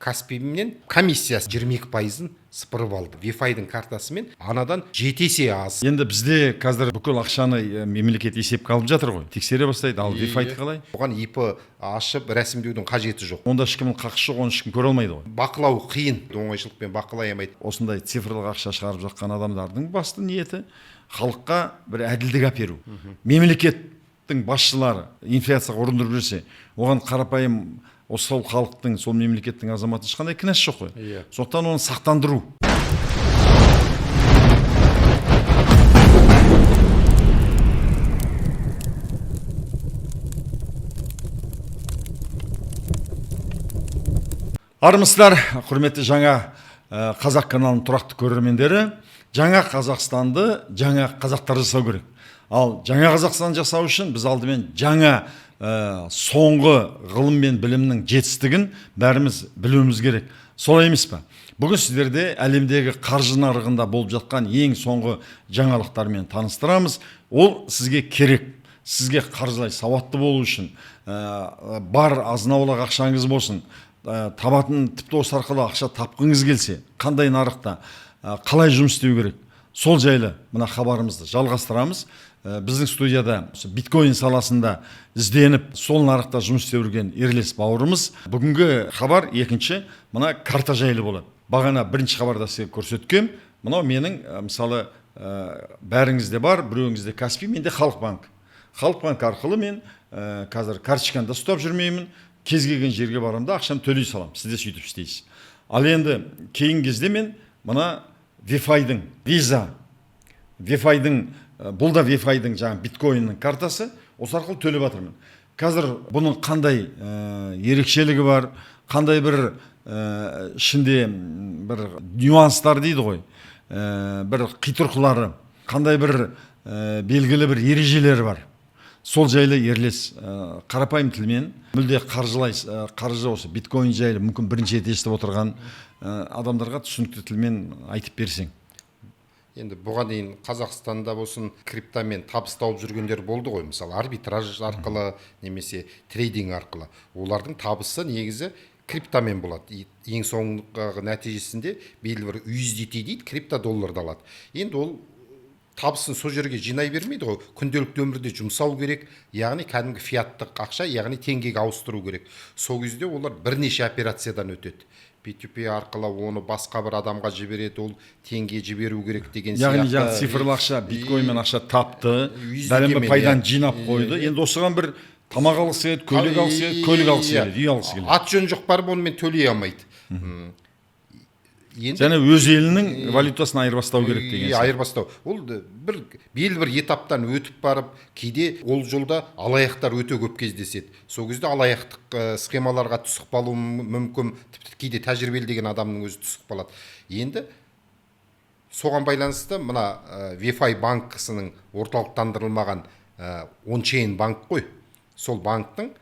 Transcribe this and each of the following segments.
Каспиймен комиссиясы 22%-ын сыпырып алды. Вифайдың картасымен анадан 7 есе аз. Енді бізде қазір бүкіл ақшаны мемлекет есепке алып жатыр ғой, тексере бастайды. Ал Вифайды қалай? Оған ИП ашып рәсімдеудің қажеті жоқ. Онда ешкімнің қақысы жоқ, оны ешкім көре алмайды ғой. Бақылау қиын, оңайшылықпен бақылай алмайды. Осындай цифрлық ақша шығарып жатқан адамдардың басты ниеті халыққа бір әділдік әперу. Мемлекеттің басшылары инфляцияға ұрындырып жүрсе, оған қарапайым осы сол халықтың, сол мемлекеттің азаматы ешқандай кінәсі жоқ қой. Иә. Сондықтан оны сақтандыру. Армысыздар, құрметті жаңа Қазақ каналының тұрақты көрермендері. Жаңа Қазақстанды жаңа қазақтар жасау керек. Ал жаңа Қазақстан жасау үшін біз алдымен жаңа соңғы ғылым мен білімнің жетістігін бәріміз білуіміз керек. Солай емес пе? Бүгін сіздерде әлемдегі қаржы нарығында болып жатқан ең соңғы жаңалықтармен таныстырамыз. Ол сізге керек. Сізге қаржылай сауатты болу үшін, бар азын-аулақ ақшаңыз болсын, табатын, тіпті осы арқылы ақша тапқыңыз келсе, қандай нарықта, қалай жұмыс істеу керек, сол жайлы мына хабарымызды жалғастырамыз. Біздің студияда осы биткоин саласында ізденіп, сол нарықта жұмыс істеп жүрген Ерлес бауырымыз. Бүгінгі хабар екінші, мына карта жайлы болады. Бағана бірінші хабарда сізге көрсеткем, мынау менің, мысалы, бәріңізде бар, біреуіңізде Каспий, менде Халық банк. Халық банк арқылы мен қазір карточканы да ұстап жүрмеймін, кез келген жерге барамын да ақшамды төлей саламын. Сіз де сөйтіп істейсіз. Ал енді кейінгі кезде мен мына Вифайдың, Виза, Вифайдың, бұл да Вифайдың жаңа биткоиннің картасы, осы арқылы төлеп жатырмын. Қазір бұның қандай ерекшелігі бар, қандай бір ішінде бір нюанстар дейді ғой, бір қитұрқылары, қандай бір белгілі бір ережелері бар. Сол жайлы Ерлес қарапайым тілмен, мүлде қаржылай, қаржы осы биткоин жайлы мүмкін бірінші рет естіп отырған адамдарға түсінікті тілмен айтып берсең. Енді бұған дейін Қазақстанда болсын криптомен табыс тауып жүргендер болды ғой, мысалы арбитраж арқылы немесе трейдинг арқылы. Олардың табысы негізі криптомен болады. Ең соңғы нәтижесінде белгілі бір USDT дейді, крипто долларды алады. Енді ол табысын сол жерге жинай бермейді ғой, күнделікті өмірде жұмсау керек, яғни кәдімгі фиаттық ақша, яғни теңгеге ауыстыру керек. Сол кезде олар бірнеше операциядан өтеді. P2P арқылы оны басқа бір адамға жібереді, ол теңге жіберу керек деген яғни сияқты. Яғни цифрлы ақша, биткоинмен ақша тапты, USDT бәлен бір мен, пайданы иә. жинап қойды. Енді осыған бір тамақ алғысы келеді, көлік алғысы келеді, көлік алғысы келеді, үй алғысы келеді. Ат жөн жоқ барып онымен төлей алмайды. Енді Және өз елінің валютасын айырбастау керек деген Иә, айырбастау. Ол бір белгілі бір этаптан өтіп барып, кейде ол жолда алаяқтар өте көп кездеседі. Сол кезде алаяқтық схемаларға түсіп қалуы мүмкін, тіпті кейде тәжірибелі деген адамның өзі түсіп қалады. Енді соған байланысты мына Вифай банкісінің орталықтандырылмаған ончейн банк қой, сол банктың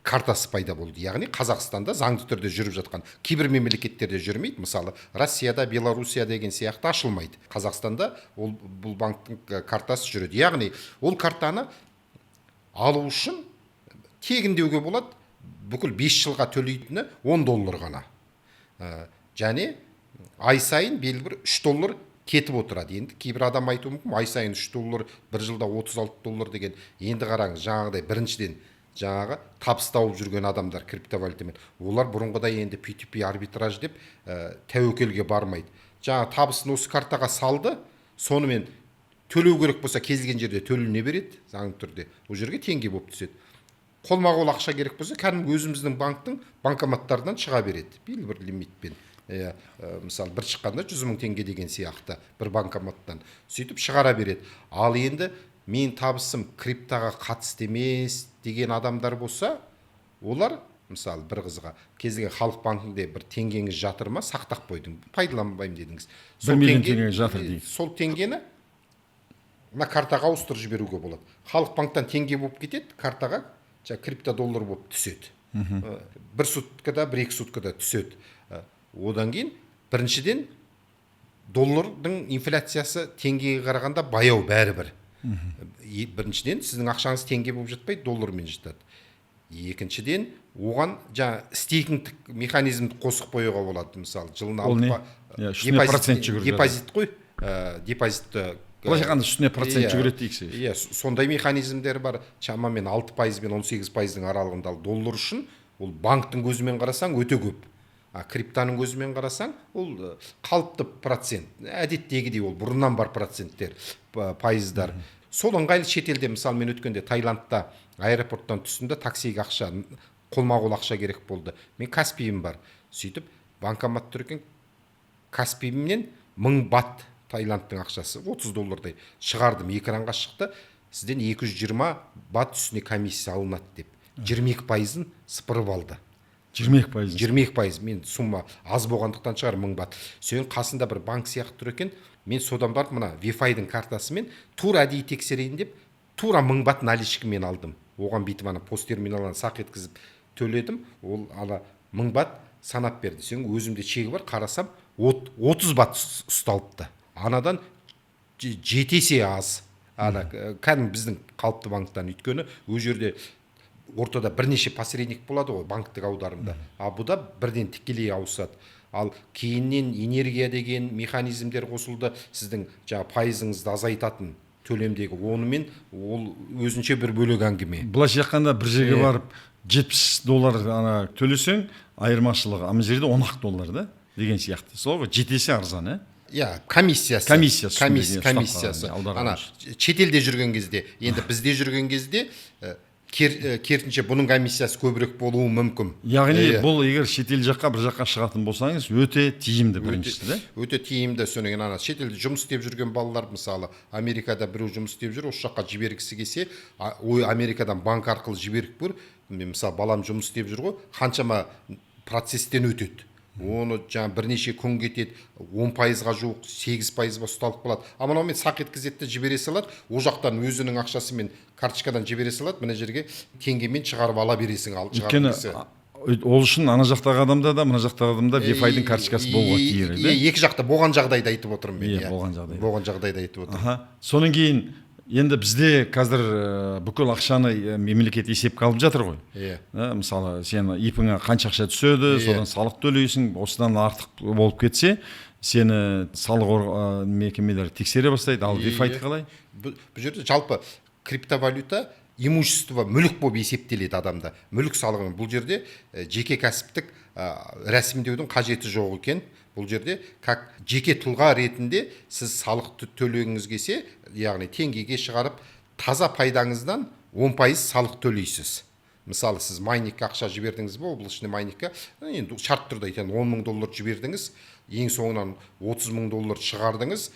картасы пайда болды. Яғни Қазақстанда заңды түрде жүріп жатқан, кейбір мемлекеттерде жүрмейді, мысалы Россияда, Белоруссия деген сияқты ашылмайды. Қазақстанда ол бұл банктың картасы жүреді. Яғни ол картаны алу үшін тегін деуге болады, бүкіл 5 жылға төлейтіні 10 доллар ғана. Және ай сайын белгілі бір 3 доллар кетіп отырады. Енді кейбір адам айтуы мүмкін, ай сайын 3 доллар, бір жылда 36 доллар деген. Енді қараңыз, жаңағыдай біріншіден жаңағы табыс тауып жүрген адамдар криптовалютамен, олар бұрынғыдай енді P2P арбитраж деп тәуекелге бармайды. Жаңа табысын осы картаға салды, сонымен төлеу керек болса кез келген жерде төлене береді заңды түрде, ол жерге теңге болып түседі. Қолма-қол ақша керек болса кәдімгі өзіміздің банктың банкоматтарынан шыға береді белгілі бір лимитпен. Мысалы бір шыққанда 100 мың теңге деген сияқты бір банкоматтан сөйтіп шығара береді. Ал енді мен табысым криптоға қатысты емес деген адамдар болса, олар мысалы бір қызға кез келген Халық банкінде бір теңгеңіз жатыр ма, сақтап қойдың, пайдаланбаймын дедіңіз. 1 миллион теңге жатыр дейік. Сол теңгені мына картаға ауыстырып жіберуге болады. Халық банктан теңге болып кетеді, картаға жаңа крипто доллар болып түседі. Бір суткада, бір екі суткада түседі. Одан кейін біріншіден доллардың инфляциясы теңгеге қарағанда баяу бәрібір. Біріншіден сіздің ақшаңыз теңге болып жатпайды, доллармен жатады. Екіншіден, оған жаңа стейкингтік механизмді қосып қоюға болады. Мысалы, жылына Ол не? алты Иә, үстіне процент жүгіріп жатыр. Депозит қой, депозитті. Былайша айтқанда, үстіне процент жүгіреді дейікші. Иә, сондай механизмдер бар. Шамамен 6% пен 18%-дың аралығында. Ал доллар үшін ол банктың көзімен қарасаң, өте көп, а криптаның көзімен қарасаң, ол қалыпты процент, әдеттегідей, ол бұрыннан бар проценттер, пайыздар. Сол ыңғайлы. Шетелде, мысалы, мен өткенде Таиландта аэропорттан түстім да, таксиге ақша, қолма қол ақша керек болды. Мен Каспиім бар, сөйтіп банкомат тұр екен, Каспиімнен 1000 бат, Таиландтың ақшасы 30 доллардай, шығардым. Экранға шықты: «Сізден 220 бат үстіне комиссия алынады», – деп 22%-ын сыпырып алды. 22%? 22%. Мен сумма аз болғандықтан шығар, 1000 бат. Соның қасында бір банк сияқты тұр екен. Мен содан барып, мына Вифайдың картасымен тура әдейі тексерейін деп, тура 1000 бат наличкамен алдым. Оған бүйтіп ана пост терминалдан сақ еткізіп төледім. Ол ана 1000 бат санап берді. Сен өзімде чегі бар, қарасам, 30 бат ұсталыпты анадан, 7 есе аз ана кәдімгі біздің қалыпты банктан. Өйткені ол жерде ортада бірнеше посредник болады ғой банктік аударымда, а бұда бірден тікелей ауысады. Ал кейіннен энергия деген механизмдер қосылды, сіздің жаңағы пайызыңызды азайтатын төлемдегі. Онымен ол өзінше бір бөлек әңгіме. Былайша айтқанда, бір жерге барып 70 доллар ана төлесең, айырмашылығы, а мына жерде 10 ақ доллар да деген сияқты, сол ғой, 7 есе арзан, иә? Иә, комиссиясы. Комиссиясы үстінде, ұстап Комиссиясы. қалған, аударған Ана үшін. шетелде жүрген кезде. Енді бізде жүрген кезде керісінше, бұның комиссиясы көбірек болуы мүмкін. Яғни Иә. бұл егер шетел жаққа, бір жаққа шығатын болсаңыз, өте тиімді біріншісі да. Өте тиімді. Содан кейін ана шетелде жұмыс істеп жүрген балалар, мысалы, Америкада біреу жұмыс істеп жүр, осы жаққа жібергісі келсе, ой, Америкадан банк арқылы жіберіп көр. Мен, мысалы, балам жұмыс істеп жүр ғой, қаншама процесстен өтеді, оны жаңа бірнеше күн кетеді, 10%-ға жуық, 8% ба ұсталып қалады. А мынаумен сақ еткізеді де жібере салады. Ол жақтан өзінің ақшасымен карточкадан жібере салады, мына жерге теңгемен шығарып ала бересің. Ал Өйткені шығарғың келсе. Ол үшін ана жақтағы адамда да, мына жақтағы адамда Вифайдың карточкасы болуға керек да. Иә, екі жақта болған жағдайды айтып отырмын мен. Иә, болған жағдайда. Болған жағдайды айтып отырмын. Аха, содан кейін енді бізде қазір бүкіл ақшаны мемлекет есепке алып жатыр ғой. Иә. Мысалы, сен ИП-іңе қанша ақша түседі, содан салық төлейсің. Осыдан артық болып кетсе, сені салық мекемелері тексере бастайды. Ал Вифайды қалай? Бұл жерде жалпы криптовалюта имущество, мүлік болып есептеледі адамда, мүлік салығымен. Бұл жерде жеке кәсіптік рәсімдеудің қажеті жоқ екен. Бұл жерде как жеке тұлға ретінде сіз салықты төлегіңіз келсе, яғни теңгеге шығарып, таза пайдаңыздан 10% салық төлейсіз. Мысалы, сіз майнингке ақша жібердіңіз бе, облачный майнингке, енді шартты түрде айтайын, 10 мың доллар жібердіңіз, ең соңынан 30 мың доллар шығардыңыз.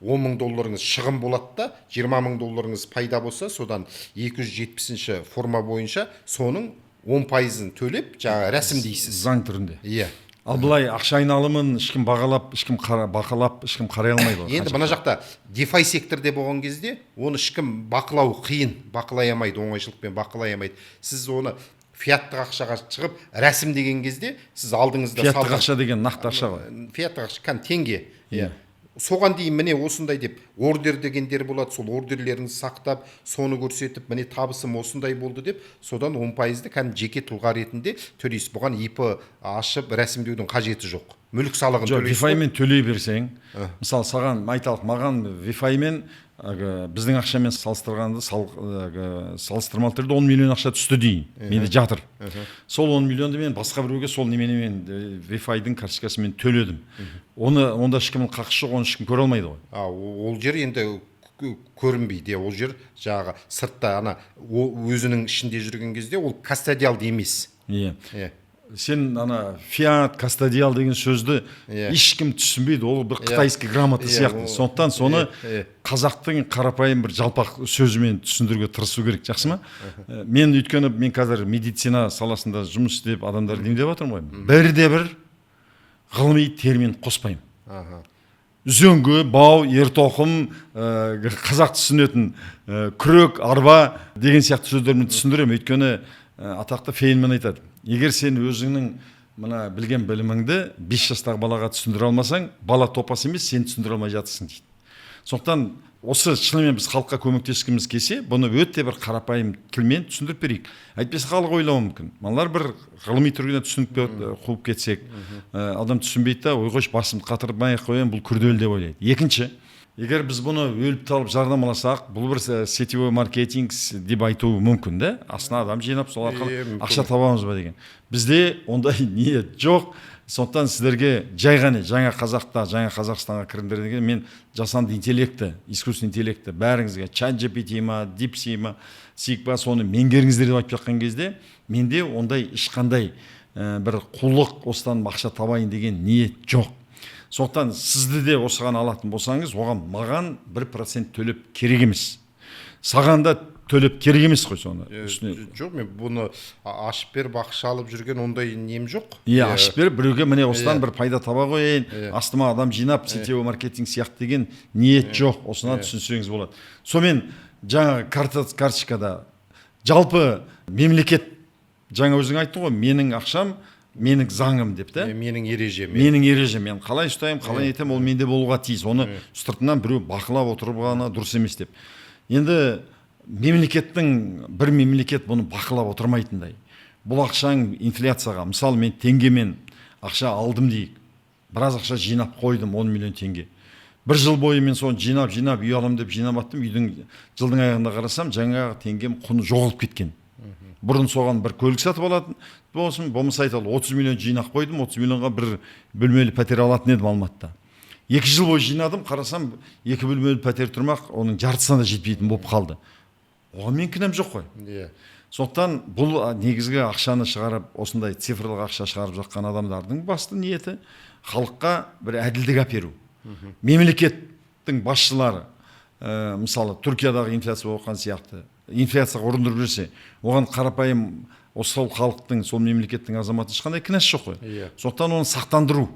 10 мың долларыңыз шығын болады да, 20 мың долларыңыз пайда болса, содан 270-ші форма бойынша соның 10%-ын төлеп, жаңа рәсімдейсіз. Заң түрінде. Иә. Ал былай ақша айналымын ешкім бағалап, ешкім қара, бақылап, ешкім қарай алмайды ғой. Енді мына жақта дефай секторде болған кезде оны ешкім бақылау қиын, бақылай алмайды, оңайшылықпен бақылай алмайды. Сіз оны фиаттық ақшаға шығып рәсімдеген кезде, сіз алдыңызда Фиаттық салған- ақша деген нақты ақша ғой. Фиаттық ақша, кәдімгі теңге, иә. Соған дейін міне осындай деп ордер дегендер болады. Сол ордерлеріңізді сақтап, соны көрсетіп, міне, табысым осындай болды деп, содан 10%-ды кәдімгі жеке тұлға ретінде төлейсіз. Бұған ИП ашып рәсімдеудің қажеті жоқ, мүлік салығын Жоқ, төлейсіз ғой. Вифаймен төлей берсең, мысалы, саған айталық, маған Вифаймен әлгі біздің ақшамен салыстырғанда әлгі салыстырмалы түрде 10 миллион ақша түсті дейін, менде жатыр. Сол 10 миллионды мен басқа біреуге сол неменемен, Вифайдың карточкасымен төледім. Оны онда ешкімнің қақысы жоқ, оны ешкім көре алмайды ғой. А, ол жер енді көрінбейді, иә. Ол жер жаңағы сыртта, ана өзінің ішінде жүрген кезде ол кастодиалды емес. Иә. Иә. Сен ана фиат, кастодиал деген сөзді ешкім түсінбейді, ол бір китайский грамота сияқты. Сондықтан соны Иә, иә. қазақтың қарапайым бір жалпақ сөзімен түсіндіруге тырысу керек, жақсы ма? Мен өйткені мен қазір медицина саласында жұмыс істеп, адамдарды емдеп жатырмын ғой, бірде бір ғылыми термин қоспаймын. Үзеңгі, бау, ертоқым, қазақ түсінетін күрек, арба деген сияқты сөздермен түсіндіремін. Өйткені атақты Фейнман айтады: егер сен өзіңнің мына білген біліміңді 5 жастағы балаға түсіндіре алмасаң, бала топас емес, сен түсіндіре алмай жатырсың дейді. Сондықтан осы шынымен біз халыққа көмектескіміз келсе, бұны өте бір қарапайым тілмен түсіндіріп берейік. Әйтпесе халық ойлауы мүмкін, мыналар бір ғылыми түрде түсінік қуып кетсек, адам түсінбейді да, ой қойшы, басымды қатырмай ақ қояйын, бұл күрделі деп ойлайды. Екінші, егер біз бұны өліп талып жарнамаласақ, бұл бір сетевой маркетинг деп айтуы мүмкін да, астына адам жинап сол арқылы ақша табамыз ба деген. Бізде ондай ниет жоқ. Сондықтан сіздерге жай ғана жаңа қазақта, жаңа Қазақстанға кіріңдер деген, мен жасанды интеллектті, искусственный интеллектті бәріңізге чат GPT ма, DeepSeek ма, сик па, соны меңгеріңіздер деп айтып жатқан кезде, менде ондай ешқандай бір қулық, осыдан ақша табайын деген ниет жоқ. Сондықтан сізді де осыған алатын болсаңыз, оған маған 1% төлеп керек емес. Саған да төлеп керек емес қой соны. Жоқ, мен бұны ашып беріп ақша алып жүрген ондай нем жоқ. Иә, ашып беріп біреуге міне осыдан бір пайда таба қояйын, астыма адам жинап сетевой маркетинг сияқты деген ниет жоқ. Осыны түсінсеңіз болады. Сонымен жаңағы карточкада жалпы мемлекет, жаңа өзің айттың ғой, менің ақшам, менің заңым деп та? Менің ережем. Менің ережем, мен қалай ұстаймын, қалай етемін, ол менде болуға тиіс. Оны сыртынан біреу бақылап отырып ғана дұрыс емес деп. Енді мемлекеттің, бір мемлекет бұны бақылап отырмайтындай. Бұл ақшаң инфляцияға, мысалы мен теңгемен ақша алдым дейік, біраз ақша жинап қойдым, 10 миллион теңге. Бір жыл бойы мен соны жинап, жинап үй аламын деп жинап аттым, үйдің жылдың аяғында қарасам, жаңағы теңгем құны жоғалып кеткен. Бұрын соған бір көлік сатып алатын болсын, болмаса айталы 30 миллион жинап қойдым, 30 миллионға бір бөлмелі пәтер алатын едім Алматыда. 2 жыл бойы жинадым, қарасам, 2 бөлмелі пәтер тұрмақ, оның жартысына да жетпейтін болып қалды. Оған мен кінәм жоқ қой. Сондықтан бұл негізгі ақшаны шығарып, осындай цифрлық ақша шығарып жатқан адамдардың басты ниеті халыққа бір әділдік әперу. Мемлекеттің басшылары, мысалы, Түркиядағы инфляция болған сияқты, инфляцияға ұрындырып жүрсе, оған қарапайым сол халықтың, сол мемлекеттің азаматы ешқандай кінәсі жоқ қой. Сондықтан оны сақтандыру.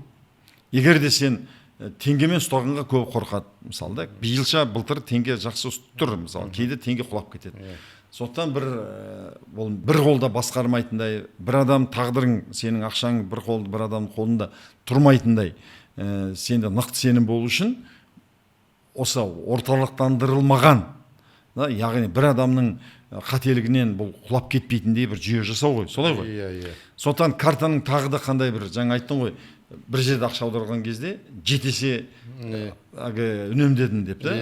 Егер де сен теңгемен ұстағанға көп қорқады, мысалы да, биылша былтыр теңге жақсы тұр, мысалы, кейде теңге құлап кетеді. Сондықтан бір ол бір қолда басқармайтындай, бір адам тағдырың, сенің ақшаң бір қол, бір адамның қолында тұрмайтындай, сенде нақты сенім болу үшін осы орталықтандырылмаған, да, яғни бір адамның қателігінен бұл құлап кетпейтіндей бір жүйе жасау ғой, солай ғой. Иә. Сондықтан картаның тағы да қандай бір, жаңа айттың ғой, бір жерде ақша аударған кезде жетесе үнемдедім деп та,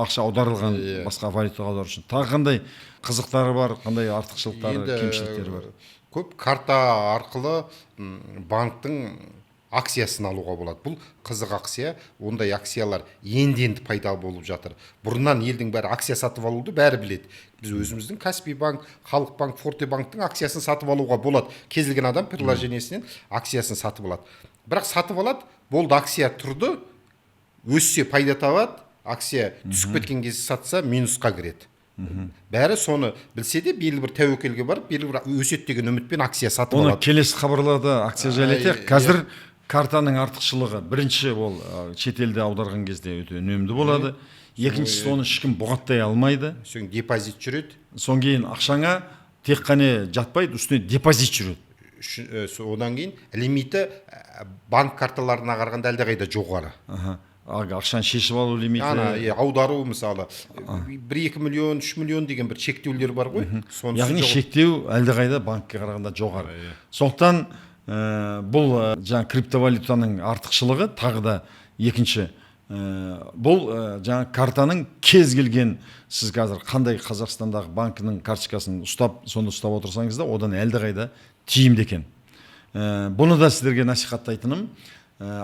ақша аударылған басқа валютаға аудару үшін. Тағы қандай қызықтары бар, қандай артықшылықтары, кемшіліктері бар? Көп карта арқылы банктың акциясын алуға болады. Бұл қызық акция, ондай акциялар енді-енді пайда болып жатыр. Бұрыннан елдің бәрі акция сатып алуды бәрі біледі. Біз өзіміздің Каспий банк, Халық банк, Форте банктың акциясын сатып алуға болады. Кез келген адам приложениесінен акциясын сатып алады. Бірақ сатып алады, болды, акция тұрды, өссе пайда табады, акция түсіп кеткен кезде сатса минусқа кіреді. Бәрі соны білсе де, белгілі бір тәуекелге барып, белгілі бір өседі деген үмітпен акция сатып алады. Оны келесі хабарларда акция жайлы айтайық. Қазір картаның артықшылығы, бірінші ол шетелде аударған кезде өте үнемді болады. Екіншісі, оны ешкім бұғаттай алмайды. Соң депозит жүреді. Содан кейін ақшаңа тек қана жатпайды, үстіне депозит жүреді. Одан кейін лимиті банк карталарына қарағанда әлдеқайда жоғары. Ақшаны шешіп алу лимиті. Аудару мысалы, 1-2 миллион, 3 миллион деген бір шектеулер бар ғой. Яғни шектеу әлдеқайда банкке қарағанда жоғары. Сондықтан бұл жаңа криптовалютаның артықшылығы тағы да екінші. Бұл жаңа картаның кез келген, сіз қазір қандай Қазақстандағы банкінің карточкасын ұстап, сонда ұстап отырсаңыз да, одан әлдеқайда тиімді екен. Бұны да сіздерге насихаттайтыным,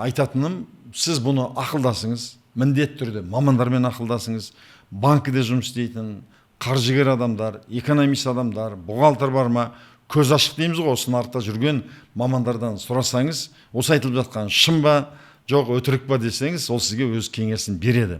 айтатыным, сіз бұны ақылдасыңыз, міндетті түрде мамандармен ақылдасыңыз, банкіде жұмыс істейтін қаржыгер адамдар, экономист адамдар, бухгалтер бар ма, көз ашық дейміз ғой, осы нарықта жүрген мамандардан сұрасаңыз, осы айтылып жатқан шын ба, жоқ өтірік па десеңіз, ол сізге өз кеңесін береді.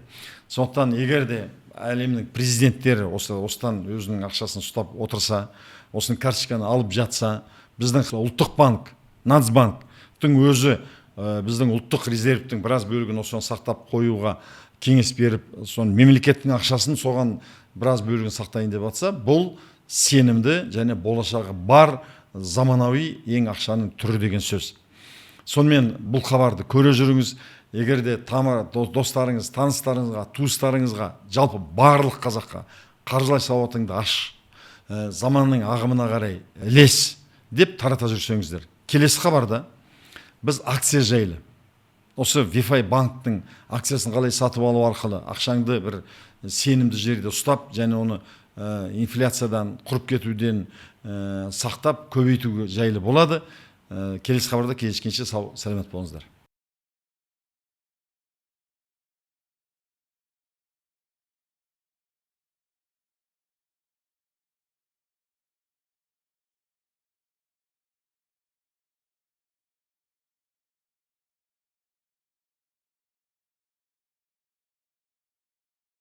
Сондықтан егер де әлемнің президенттері осыдан өзінің ақшасын ұстап отырса, осының карточканы алып жатса, біздің ұлттық банк, Нацбанктың өзі біздің ұлттық резервтің біраз бөлігін осыған сақтап қоюға кеңес беріп, соны мемлекеттің ақшасын соған біраз бөлігін сақтайын деп атса, бұл сенімді және болашағы бар заманауи ең ақшаның түрі деген сөз. Сонымен бұл хабарды көре жүріңіз. Егер де тамыр достарыңыз, таныстарыңызға, туыстарыңызға, жалпы барлық қазаққа қаржылай сауатыңды аш, заманның ағымына қарай ілес деп тарата жүрсеңіздер. Келесі хабарда біз акция жайлы, осы Вифай банктің акциясын қалай сатып алу арқылы ақшаңды бір сенімді жерде ұстап және оны инфляциядан, құрып кетуден сақтап көбейту жайлы болады. Келесі хабарда кездескенше сау сәлемет болыңыздар.